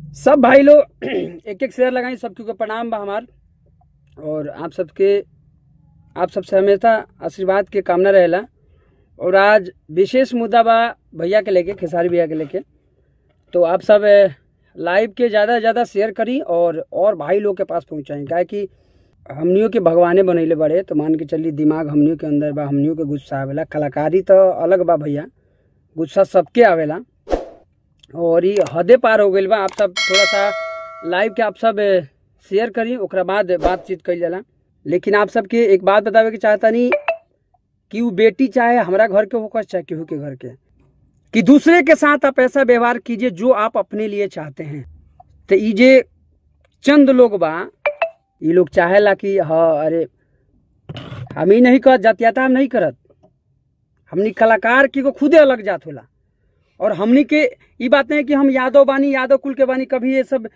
सब भाई लोग एक एक शेयर लगाई, सबके के प्रणाम बा हमार। और आप सबके, आप सबसे हमेशा आशीर्वाद के कामना रहेला। और आज विशेष मुद्दा बा भैया के लेके, खेसारी भैया के लेके, तो आप सब लाइव के ज़्यादा से ज़्यादा शेयर करी और भाई लोग के पास पहुँचाई। काहे कि हमनियों के भगवाने बनैले बड़े, तो मान के चली दिमाग हमनियों के अंदर बा, हमनियों के गुस्सा आवेला। कलाकारी तो अलग बा भैया, गुस्सा सबके आवेला और ये हदे पार हो गई बा। आप सब थोड़ा सा लाइव के आप सब शेयर करी, ओकरा बाद बातचीत कइल जाला। लेकिन आप सबके एक बात बतावे के चाहता नहीं कि वो बेटी चाहे हमारा घर के होकर चाहे केहू के घर के, कि दूसरे के साथ आप ऐसा व्यवहार कीजिए जो आप अपने लिए चाहते हैं। तो ये जे चंद लोग बा, ये लोग चाहेला कि हाँ अरे हम ही नहीं करत, जातियाता हम नहीं करत, हमनी कलाकार की को खुदे अलग जात होला। और हमनी के ये बात नहीं कि हम यादव बानी, यादव कुल के बानी, कभी ये सब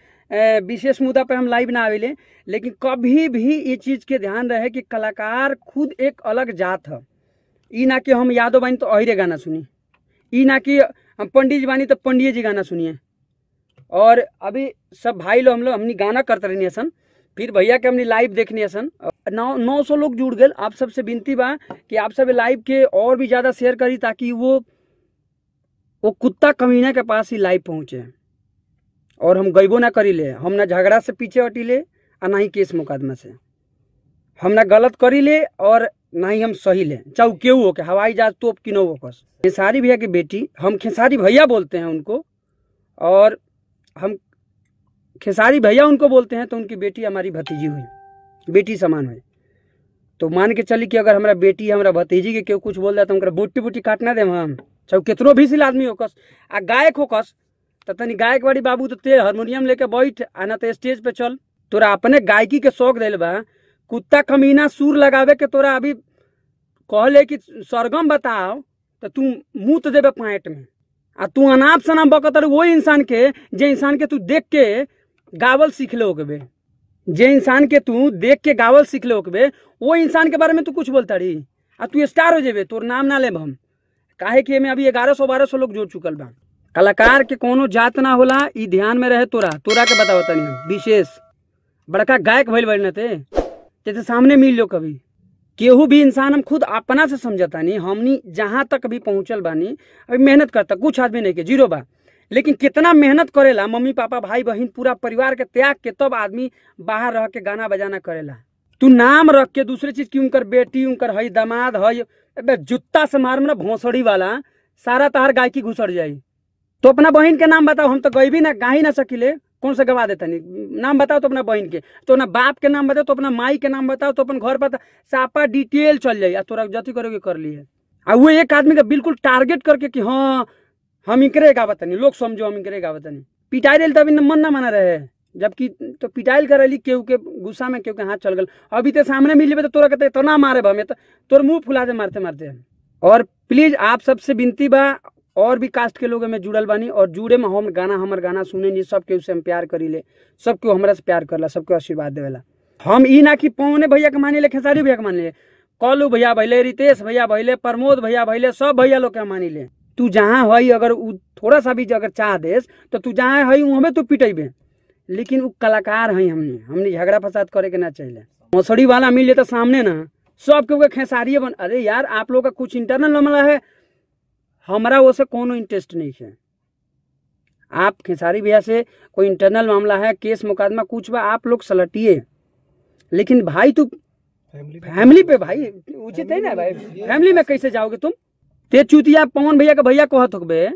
विशेष मुद्दा पे हम लाइव ना आवेले। लेकिन कभी भी ये चीज़ के ध्यान रहे कि कलाकार खुद एक अलग जात है। ई ना कि हम यादव बानी तो अहिरे गाना सुनी, ई ना कि हम पंडित जी बानी तो पंडित जी गाना सुनिए। और अभी सब भाई लोग हम लोग हमनी गाना करते रहनी सन, फिर भैया के हमने लाइव देखनी सन। 900 लोग जुड़ गए। आप सबसे विनती बा कि आप सब लाइव के और भी ज़्यादा शेयर करी ताकि वो कुत्ता कमीना के पास ही लाइव पहुँचे। और हम गईबो ना करी ले, हम ना झगड़ा से पीछे हटी ले और ना ही केस मुकदमा से, हम ना गलत करी ले और ना ही हम सही ले, चाहे केहू हो के हवाई जहाज तोप कि नो होकस। खेसारी भैया की बेटी, हम खेसारी भैया बोलते हैं उनको, और हम खेसारी भैया उनको बोलते हैं, तो उनकी बेटी हमारी भतीजी हुई, बेटी समान हुई। तो मान के चली कि अगर हमारा बेटी हमारा भतीजी के केहू कुछ बोल जाए तो उनका बोटी बोटी काटना देम हम, चाहे कितनो भी सिल आदमी होकस आ गायक होकस। तो तनी गायक वाली बाबू तो ते हारमोनियम लेके बैठ आ ना तो स्टेज पे चल, तोरा अपने गायकी के शौक दिल बा। कुत्ता कमीना सुर लगावे के तोरा अभी कहले कि सरगम बताओ तो तू मुँह तो देबे पाँट में, आ तू अनाप शनाप बकत वो इंसान के जे इंसान के तू देख के गावल सीख ले होकबे, जे इंसान के तू देख के गावल सीख ले होकबे, वो इंसान के बारे में तू कुछ बोलता रही आ तू स्टार हो जेबे, तोर नाम ना लेब हम। काहे कि एमे अभी 1100-1200 लोग जुड़ चुकल बा। कलाकार के कोनो जात ना होला, ई ध्यान में रहे। तोरा तोरा के बताओ तनी हम विशेष बड़का गायक भइल बड़ी न ते जैसे सामने मिल लो कभी केहू भी इंसान, हम खुद अपना से समझता नहीं, हमनी जहाँ तक भी पहुँचल बानी अभी मेहनत करता, कुछ आदमी नहीं के जीरो बा, लेकिन कितना मेहनत करेला मम्मी पापा भाई बहन पूरा परिवार के त्याग के तब आदमी बाहर रह के गाना बजाना करेला। तू नाम रख के दूसरे चीज़ की उनकर बेटी उनकर हई दामाद हई, अबे जुत्ता से मार ना भोंसड़ी वाला सारा तार गायकी घुसड़ जाई। तो अपना बहन के नाम बताओ, हम तो गई भी ना गा ही ना सकीले, कौन से गवा देता नहीं। नाम बताओ तो अपना बहन के, तो अपना बाप के नाम बताओ, तो अपना माई के नाम बताओ, तो अपन घर पर सापा डिटेल चल जाए, तोरा जति करोगे कर लिए। आ वो एक आदमी का बिल्कुल टारगेट करके कि हाँ हम इकरे गावत नहीं, लोग समझो हम इकरे गावत नहीं। पिटाई रही तभी मन ना माना रहे, जबकि तो पिटाइल कर रही केहू के गुस्सा में केहू के हाथ चल गल। अभी तो सामने मिल तो तोरा कहते इतना मारे हमें तो तोर मुँह फुला दे मारते मारते। और प्लीज़ आप सबसे विनती बा, और भी कास्ट के लोग में जुड़ल बानी और जुड़े में हम गाना हमार गाना सुने नहीं, सब केहू से हम प्यार करी ले, सब केहू हमरा से प्यार करला, सबके आशीर्वाद देवेला। हम ई ना कि पौने भैया के मानी ले, खेसारी भैया के मानी ले, कलू भैया भैले, रितेश भैया भैले, प्रमोद भैया भैले, सब भैया लोग के मानी ले। तू जहाँ हई अगर उ थोड़ा सा भी अगर चाह देस तो तू जहाँ हई वहाँ तू पिटेबे, लेकिन उ कलाकार हई, हमने हमने झगड़ा फसाद करे के ना चाहिए। मौसड़ी वाला मिल जाता सामने ना सब केहू के खेसारी बन। अरे यार आप लोग का कुछ इंटरनल मामला है, हमारा वो से कोनो इंटरेस्ट नहीं है। आप खेसारी भैया से कोई इंटरनल मामला है, केस मुकदमा कुछ बा, आप लोग सलटिए, लेकिन भाई तू फैमिली पे भाई उचित है ना भाई, फैमिली में कैसे जाओगे तुम। ते चुतिया पवन भैया के भैया कहत होबे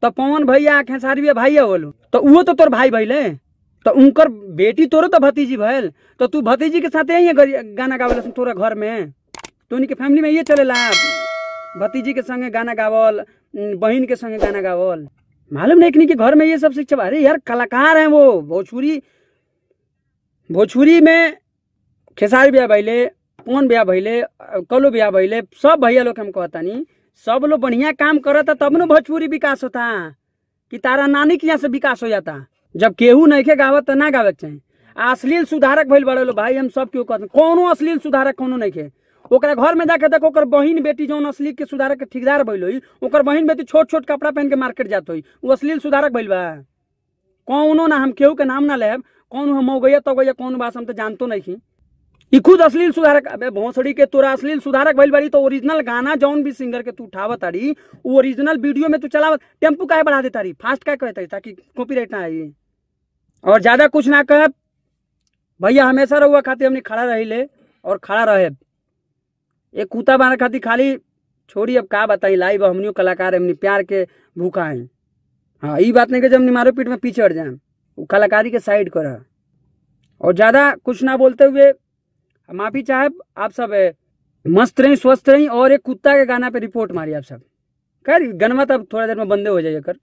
तो पवन भैया खेसारी भैया भाई बोलू तो वो तो तोर भाई भैले, तो उनकर बेटी तोरो तो भतीजी भैल, तो तू भतीजी के साथ यही गाना गावल तोरा घर में, तो उनके फैमिली में ये चलेला भतीजी के संगे गाना गावल, बहन के संगे गाना गावल। मालूम नहीं कि घर में ये सब शिक्षा। अरे यार कलाकार हैं वो, भोजपुरी भोजपुरी में खेसारी भैया भैले, पवन भैया भैले, कलू भैया भैले, सब भैया लोग हम कहता नहीं, सब लोग बढ़िया काम करता तब न भोजपुरी विकास होता, कि तारा नानी के यहाँ से विकास हो जाता। जब केहू नहीं के गावत तो ना गावे के चाही। अश्लील सुधारक भइल बड़े लो भाई, हम सब केहू कहते कोनो अश्लील सुधारक कोनो नहीं के। ओकरा घर में जाके देखो ओकर बहिन बेटी जौन अश्लील के सुधारक के ठेकेदार भइल होई, ओकर बहिन बेटी छोट छोट कपड़ा पहन के मार्केट जात होई, उ अश्लील सुधारक भइल बा। कौनो ना, हम केहू के नाम ना लेब, कौन हम हो गया तो गया कौन बात हम तो जानतो नहीं। ई खुद अश्लील सुधारक, अबे भोसड़ी के तोरा अश्लील सुधारक भइल बारी तो ओरिजिनल गाना जौन भी सिंगर के तू उठावत तारी वो ओरिजिनल वीडियो में तू चलावत, टेम्पू काहे बढ़ा देता रही, फास्ट काहे कहता ताकि कॉपीराइट ना आई। और ज़्यादा कुछ ना कह भैया, हमेशा रहुआ खातिर हमने खड़ा रही ले और खड़ा रहे। एक कुत्ता बाना खातिर खाली छोड़ी, अब का बताई लाइव हमनियो कलाकार हमनी प्यार के भूखा हैं। हाँ ये बात नहीं कि जब हमनी मारो पीठ में पीछे हट जाए, वो कलाकारी के साइड कर। और ज़्यादा कुछ ना बोलते हुए माफ़ी चाहे, आप सब मस्त रहें स्वस्थ रहें। और एक कुत्ता के गाना पे रिपोर्ट मारी आप सब, खैर गनमा तब थोड़ा देर में बंदे हो जाइए कर।